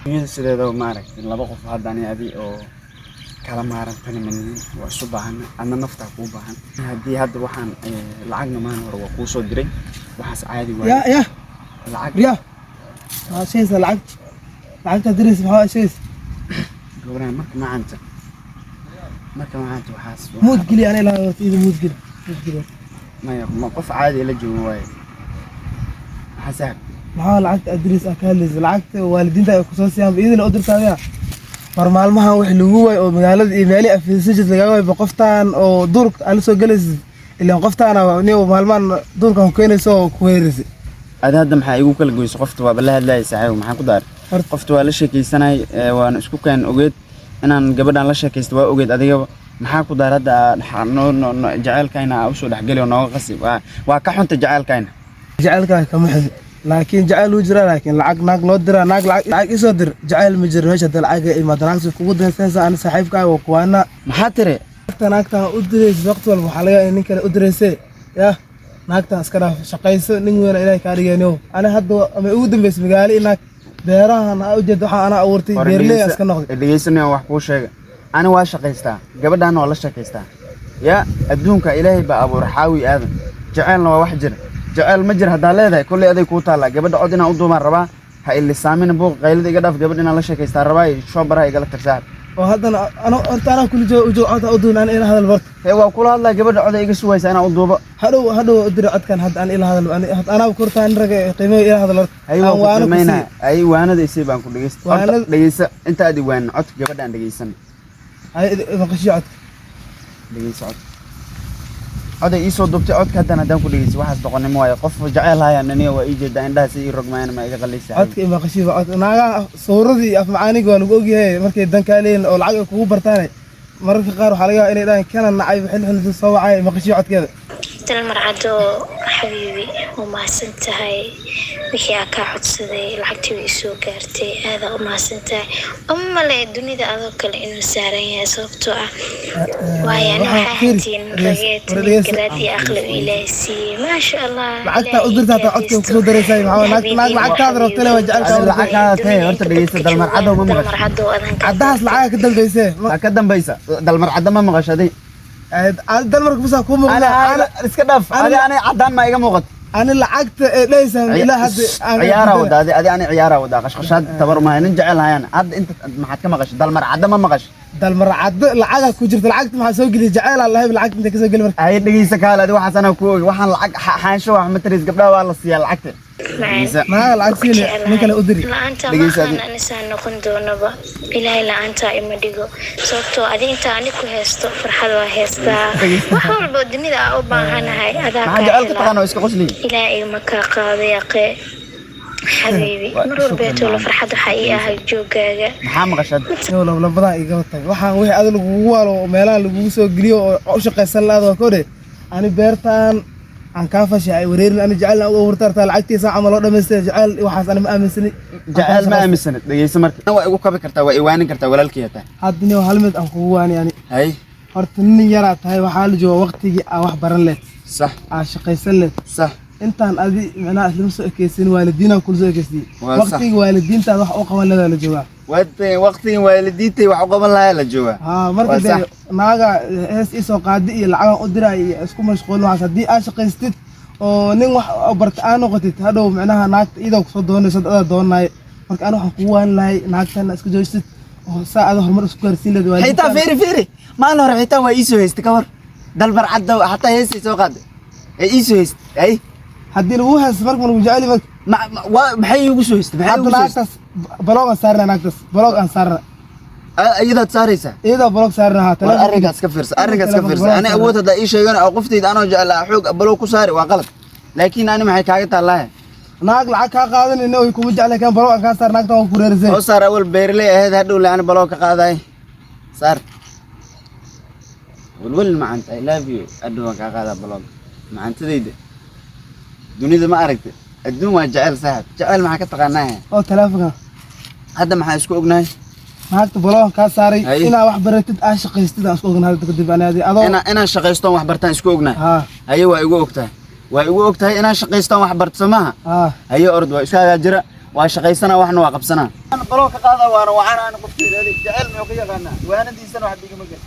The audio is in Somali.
Dunyada sideedaba, ma aragtay, laba qof hadda ani adi oo kala maarantana ma nihin. Waa isu baahana, adna naftaa kuu baahan. Haddii hadda waxaan lacagna maalin hore waa kuu soo diray, waxaas caadi waaye. Ya ya. Lacag. Ya, maxaa sheegaysaa? Lacag, lacagta diraysa maxaa sheegaysa? Gabadhaan marka macanta, marka macanta waxaas Mute geli, ana ilaa horta ida mute geli, mute geli. Maya, ma qof caadi la joogo waaye. Maxaa, saaxib? Maxaa lacagta aad diraysa aad ka hadlaysa? Lacagta waalidiinta ay kusoo siiyaan idin u dirtaa. War maalmahan wax lagu waay oo magaalada iyo meelihii afiisajid lagaga waay, qoftaan oo duurka aad la soo gelaysid, ilaan qoftaana nin maalmahan duurkan ku keenayso oo ku weeraraysa. Adi hadda maxaa igu kala goysay? Qofta waaba la hadlayay, saaxiib. Maxaan ku daaray? Qofta waa la sheekaysanay, waana isku keen ogeed inaan gabadhan la sheekaysto. Waa ogeed adigaba. Maxaa ku daar hadda noo jaceylkayna aa usoo dhexgeli oo nooga qasi? Waa ka xunta jaceylkayna. Jacaylkaa kama xumi, laakiin jacayl wuu jiraa, laakiin lacag naag loo diraa, naag lacag, lacag isoo dir, jacayl ma jiro meesha. Hadda lacag ay imaado, naagta kugu daysanaysa. Ani saaxiibkaaga waa kuwaana. Maxaa tiri? Naagta, naagtan u diraysa waqti walba waxaa laga yaabaa in nin kale u diraysay. Ya, naagtan iska dhaaf, shaqayso, nin weyn ilaahay kaa dhigayno. Ani hadda ama ugu dambeysay magaalo in naag beerahan aa ujeed, waxaa anaa abuurtay, beeraley aan iska noqday. Dhegeysanaya, wax kuu sheega. Ani waa shaqaystaa, gabadhaana waa la shaqaystaa. Ya, adduunka Ilaahay baa abuuray xaawi aadan, jaceylna waa wax jira. Jaceyl ma jira haddaa leedahay, kolley aday kuu taallaa. Gabadha cod inaan u duubaan rabaa. Ha ilisaamin, buuq qaylada iga dhaaf. Gabadha inaan la sheekaystaa rabaa. Shoobaraha igala tag, saaxib. Oo haddana ano horta anaa kula joogo, ujoog, cod u duubin, ani ila hadal barta. Hee, waa kula hadlaa. Gabadha coda iga sugaysa inaan u duubo. Hadhow, hadhow u dira codkan. Hadda ani ila hadal, ani anaa kortaa nin raga qiimeeyo, ila hadal horta. Hay, waa Aan ku waano ku qiimeynaa. sii. Ay, waanada isii baan ku dhegeysta horta. Dhegeysa, inta aad iwaanin, codka gabadha aan dhegeysan. Hay, maqashiyo codka. Dhegeysa codka, coday iisoo duubtay. Codka haddaan ku dhegeysa, waxaas doqonnimo waaye. Qof jaceyl haya naniya waa ii jeedaa, indhahaas ii rogmayana ma iga qallaysa. Codka imaqashiyo cod naagaha sawirradii iyo afmacaaniga waa lagu ogyahay. Markay dan kaa leeyihin oo lacag ay kugu bartaan, mararka qaar waxaa laga yaabaa inay dhahaan kana nacay, xilli xilli soo wacay. Maqashiyo codkeeda. Dalmar Caddo, xabiibi, waa mahadsan tahay wixii aa kaa codsaday. Lacagtii way isoo gaartay, aadaa u mahadsan tahay. Uma male dunida adoo kale inuu saaran yahay, sababtoo ah waayo ani waxaa hantiin rageed nin garaad iyo aqli u Ilaahay siiyey, maasha Allah. Lacagtaa u dirtaa taa codka kusoo daraysay. Maxaa naag, naag lacagtaada rabtay waa jecelkaa. Adi lacagtaada tee horta. Dhegeysa, Dalmar Caddow ma maqasho? Dalmar Caddow adan kaa Caddahaas lacaga ka dambeysee. Ha ka dambaysa. Dalmar Caddo ma maqasho adi? Dalmarka busaa kuu muuqda. Iska dhaaf adi, ani caddaan ma iga muuqato. Ani lacagta ee dhehaysaa ilaa hadda Ciyaaraa wadaa adi, adi ani ciyaaraa wadaa, qashqashaad tabar maayo. Nin jecel hayaan. Hadda inta maxaad ka maqashay? Dalmar Caddo ma maqashay? Dalmar Caddo lacaga ku jirta. Lacagta maxaa soo geliya? Jaceyl aan lahayn lacagta intay kasoo geli marka? Hay, dhegeysa kaale. Adi waxaas anaa ku ogi. Waxaan lacag xaansho wax ma tarays. Gabdhaha waa la siiyaa lacagta. Dhegeysa. Naaga lacag siini, nin kale u diri. La-aanta Dhegeysa maahan. Adi. Anisaan noqon doonaba, Ilaahay la-aantaa ima dhigo, sababtoo adi inta ani ku haysto farxad waa haystaa. Wax walba oo dunida aa u baahanahay adaa Maxaa kaa jecelka helaa. taqaana oo iska qosliyi? Ilaahay igama kaa qaado, yaqee xabiibi. Mar walbeetoola Shukran. farxad waxaa ii ahay joogaaga. Maxaa maqashay? Yow, lablabadan igaba tag. Waxaan wixii adiga lagugu waalo oo meelaha lagugu soo geliyo oo u shaqaysan laada waa kodhe. Ani beertaan aan kaa fashay ay wareerin. Ani jecel aan u abuurta artaa lacagtiisa camal oo dhamaystay. Jecel waxaas ani ma aaminsani. Jecel ma aaminsanid? Dhegeysa marka, waa igu kabi kartaa, waa iwaanin kartaa, walaalkii hataa. Hadda nin hal mid aan kugu waani ani. Hay. Horta nin yaraa tahay, waxaa la jooga waqtigii aa wax baran leh, aa shaqaysan leh. Intaan adi micnaha islama soo ekeysin, waalidiinaa kula soo ekeysiyey. Waa sax. Waqtigii waalidiintaada wax u qaban leedaa la joogaa. Waqtigii waalidiintay wax u qaban lahaa la joogaa. Haa, marka Waa dee sax. naaga hees iisoo qaadi iyo lacagan u diray iyo isku mashquulin waxaas. Haddii aad shaqaystid oo nin wax barta aa noqotid, hadhow micnaha naagta iyadoo kusoo doonayso adaa doonaayo. Marka ani waxaan kugu waani lahay naagtana iska joojistid oo saa ada horumar isku gaarsiin leed Xitaa waalidiintaada. Fiiri, fiiri, maalin hore xitaa waa iisoo haystay. Ka war Dalbar Caddow xataa heestay soo qaaday ee iisoo haystay ay. Haddii lagu haysto marka ma lagu jeceli marka? Waa maxay iigu soo haystay? Maxay Hadda iigu soo haystay? naagtaas block aan saarna, naagtaas block aan saarna. Iyadaad saaraysaa? Iyadoo block saarna, haa. War arrinkaas ka fiirsa, arrinkaas ka telefoon fiirsa. block Ani saarna. awood haddaa ii sheegan oo qoftayda anoo jeclaa xoog block ku saari waa qalad, laakiin ani maxay kaaga taallaahe? Naag lacag kaa qaadanayna oy kuma jeclay kan block aan kaa saar, naagta waan ku reerisay. Oo saar. Awal beerley ahayd, hadhow le ani block ka qaaday. Saar welwel macanta, I love you. Hadhow waan kaa qaadaa block, macantadayda. Dunida ma aragtay, adduun waa jecel, saaxib. Jecel maxaa ka taqaanaa? Oo telefoonka. Hadda maxaa isku ognahay? Naagta block kaa saaray. Haye. Inaa wax baratid, aa shaqaystid aan isku ognahay hadda kadib ani adi adoo. Inaan shaqaystoon wax bartaan isku ognahay. Haa. Haye, waa igu ogtahay, waa igu ogtahay inaan shaqaystoon wax barto, soo maaha? Haa. Haye, orod, waa iskaagaa jira. Waa shaqaysanaa, waxna waa qabsanaa. Baloo ka qaada, waana wacana. Aan qofteeda adig jecel muxuu ka yaqaanaa? Waanadiisana wax bigama gal.